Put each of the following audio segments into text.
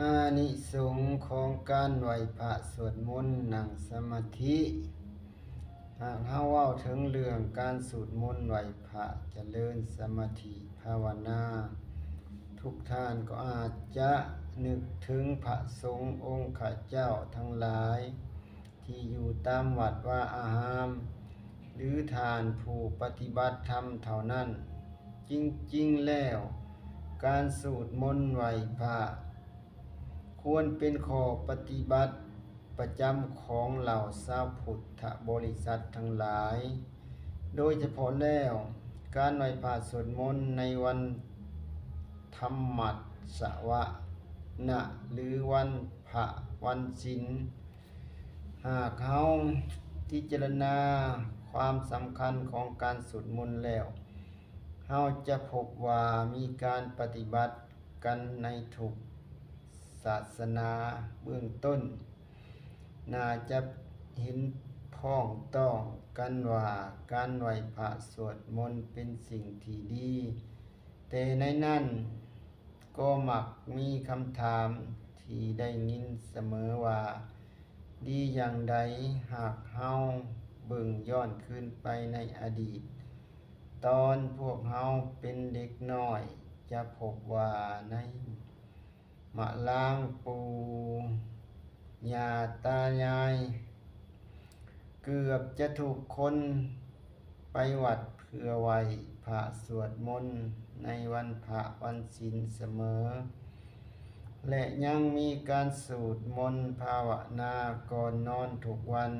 ອານິສົງຂອງການໄຫວ້ພະສວດມົນ ນັ່ງສະມາທິ. ຫາກເຮົາເວົ້າເຖິງເລື່ອງການສູດມົນໄຫວ້ພະ ຈະເລີນສະມາທິພາວະນາ, ທຸກທ່ານກໍອາດຈະນຶກເຖິງພະສົງອົງຄະເຈົ້າທັງຫຼາຍ ທີ່ຢູ່ຕາມວັດວາອາຮາມ ຫຼື ທ່ານຜູ້ປະຕິບັດທຳເທົ່ານັ້ນ. ຈິງໆແລ້ວ, ການສູດມົນໄຫວ້ພະ ຄວນເປັນຂໍ້ປະຕິບັດປະຈຳຂອງເຫຼົ່າຊາວພຸດທະບໍລິສັດທັງຫຼາຍ, ໂດຍສະເພາະແລ້ວ ການໄຫວ້ພະສວດມົນໃນວັນທຳມັດສະວະນະ ຫຼື ວັນພະວັນສິນ. ຫາກເຮົາພິຈາລະນາຄວາມສຳຄັນຂອງການສູດມົນແລ້ວ, ເຮົາຈະພົບວ່າມີການປະຕິບັດກັນໃນທຸກສາສະໜາເບື້ອງຕົ້ນ ໜ້າຈະເຫັນພ້ອງຕ້ອງກັນວ່າການໄຫວ້ພະສວດມົນເປັນສິ່ງທີ່ດີ, ແຕ່ໃນນັ້ນກໍມັກມີຄຳຖາມທີ່ໄດ້ຍິນສະເໝີວ່າ ດີຢ່າງໃດຫາກເຮົາເບິ່ງຍ້ອນຄືນໄປໃນອະດີດ ຕອນພວກເຮົາເປັນເດັກນ້ອຍ ຈະພົບວ່າໃນ ມະລາງປູ່ຍ່າຕາຍາຍ ເກືອບຈະທຸກຄົນໄປວັດເພື່ອໄຫວ້ພະສວດມົນໃນວັນພະວັນສິນສະເໝີ ແລະ ຍັງມີການສູດມົນພາວະນາກ່ອນນອນທຸກວັນ.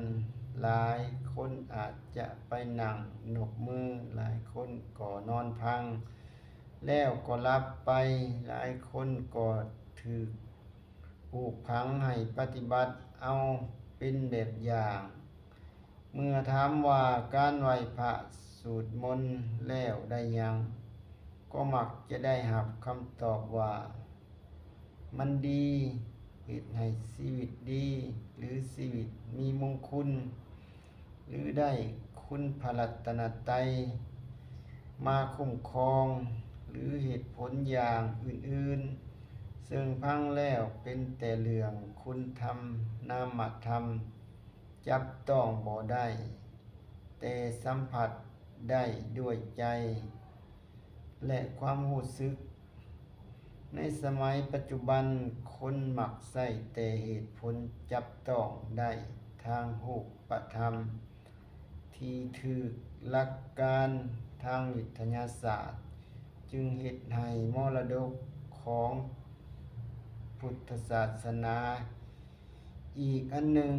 ຫຼາຍຄົນອາດຈະໄປນັ່ງນົບມື, ຫຼາຍຄົນກໍນອນພັງ ແລ້ວກໍຫຼັບໄປ, ຫຼາຍຄົນກໍຖືກປູກຝັງໃຫ້ປະຕິບັດເອົາເປັນແບບຢ່າງ. ເມື່ອຖາມວ່າການໄຫວ້ພະສູດມົນແລ້ວໄດ້ຫຍັງ, ກໍມັກຈະໄດ້ຮັບຄຳຕອບວ່າ ມັນດີ, ເຮັດໃຫ້ຊີວິດດີ ຫຼື ຊີວິດມີມົງຄຸນ ຫຼື ໄດ້ຄຸນພະລັດຕະນະໄຕມາຄຸ້ມຄອງ ຫຼື ເຫດຜົນຢ່າງອື່ນໆ ເຊິ່ງຟັງແລ້ວເປັນແຕ່ເລື່ອງຄຸນທຳນາມະທຳ ຈັບຕ້ອງບໍ່ໄດ້, ແຕ່ສຳຜັດໄດ້ດ້ວຍໃຈ ແລະ ຄວາມຮູ້ສຶກ. ໃນສະໄໝປັດຈຸບັນ, ຄົນມັກໃຊ້ແຕ່ເຫດຜົນຈັບຕ້ອງໄດ້ທາງຮູບປະທຳ ທີ່ຖືກຫຼັກການທາງວິທະຍາສາດ, ຈຶ່ງເຮັດໃຫ້ມໍລະດົກຂອງພຸດທະສາສະໜາ ອີກອັນໜຶ່ງ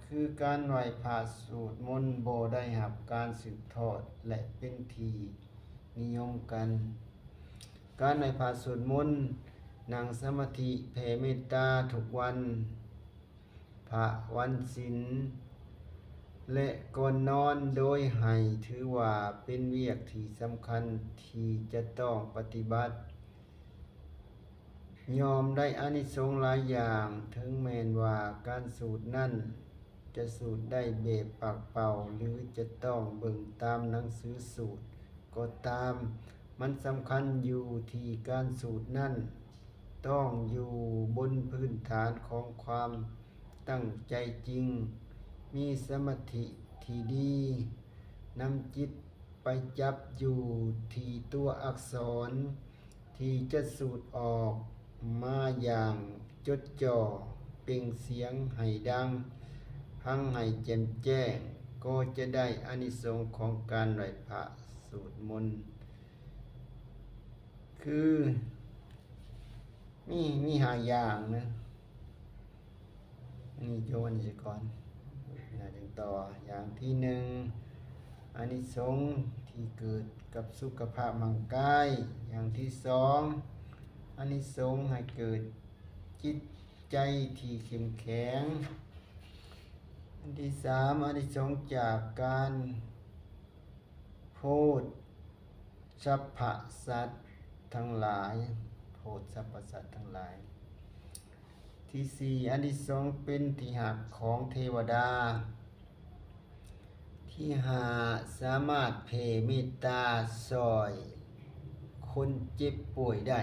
ຄືການໄຫວ້ພະສູດມົນບໍ່ໄດ້ຮັບການສືບທອດ ແລະ ເປັນທີ່ນິຍົມກັນ. ການໄຫວ້ພະສູດມົນ, ນັ່ງສະມາທິ, ແຜ່ເມດຕາທຸກວັນພະວັນສິນ ແລະ ກ່ອນນອນ ໂດຍໃຫ້ຖືວ່າເປັນວຽກທີ່ສຳຄັນທີ່ຈະຕ້ອງປະຕິບັດ. ຍ່ອມໄດ້ອານິສົງຫຼາຍຢ່າງ, ເຖິງແມ່ນວ່າການສູດນັ້ນຈະສູດໄດ້ແບບປາກເປົ່າ ຫຼື ຈະຕ້ອງເບິ່ງຕາມໜັງສືສູດກໍຕາມ, ມັນສຳຄັນຢູ່ທີ່ການສູດນັ້ນຕ້ອງຢູ່ບົນພື້ນຖານຂອງຄວາມຕັ້ງໃຈຈິງ, ມີສະມາທິທີ່ດີ, ນຳຈິດໄປຈັບຢູ່ທີ່ຕົວອັກສອນ ທີ່ຈະສູດອອກມາຢ່າງຈົດຈ່ອ ເປັ່ງສຽງໃຫ້ດັງ, ຟັງໃຫ້ແຈ່ມແຈ້ງ, ກໍຈະໄດ້ອານິສົງຂອງການໄຫວ້ພະສູດມົນ. ຄື ມີ ມີຫ້າຢ່າງນະ. ອັນນີ້ໂຍນໃຫ້ກ່ອນ ແລ້ວຈຶ່ງຕໍ່. ຢ່າງທີໜຶ່ງ ອານິສົງທີ່ເກີດກັບສຸຂະພາບຮ່າງກາຍ. ຢ່າງທີສອງ ອານິສົງໃຫ້ເກີດຈິດໃຈທີ່ເຂັ້ມແຂງ. ອັນທີສາມ ອານິສົງຈາກການ ໂພດສັບພະສັດທັງຫຼາຍ, ໂພດສັບພະສັດທັງຫຼາຍ. ທີສີ່ ອານິສົງເປັນທີ່ຮັກຂອງເທວະດາ. ທີຫ້າ ສາມາດແຜ່ເມດຕາຊ່ອຍຄົນເຈັບປ່ວຍໄດ້.